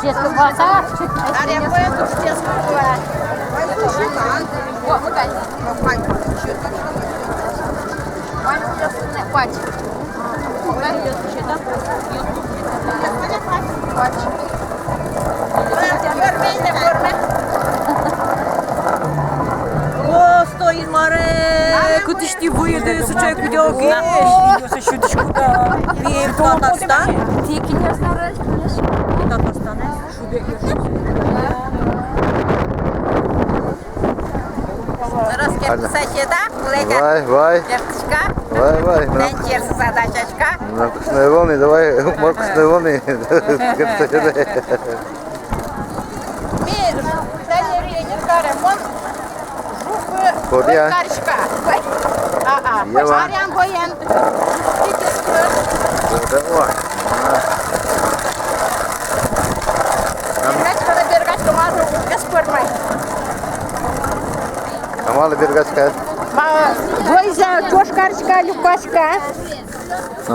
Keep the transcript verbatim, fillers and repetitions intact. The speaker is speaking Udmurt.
Детская класса. О, стой, Инмаре, кытысь тӥ выйиды сыӵе кыдёкысь? Сюдӥсько да. Тӥ Татарстан? Тӥ кин? Татарстан. Раз керт саседа, кулэка. Вай, вай. Кертӥська. Вай, вай. Тэн черсыса дасяська. Мокшной волны, давай, мокшной волны. Керт саседа. Ми тренер, тренер карем, мон жугы. Боря. Кариська. А, а. Ява. Боря, боен. Боря, о. Бергачка, бергачка, мазы уг кес пӧрмай. А малы бергачка? Ма, войзэ ӵош кариська, люкаська. О.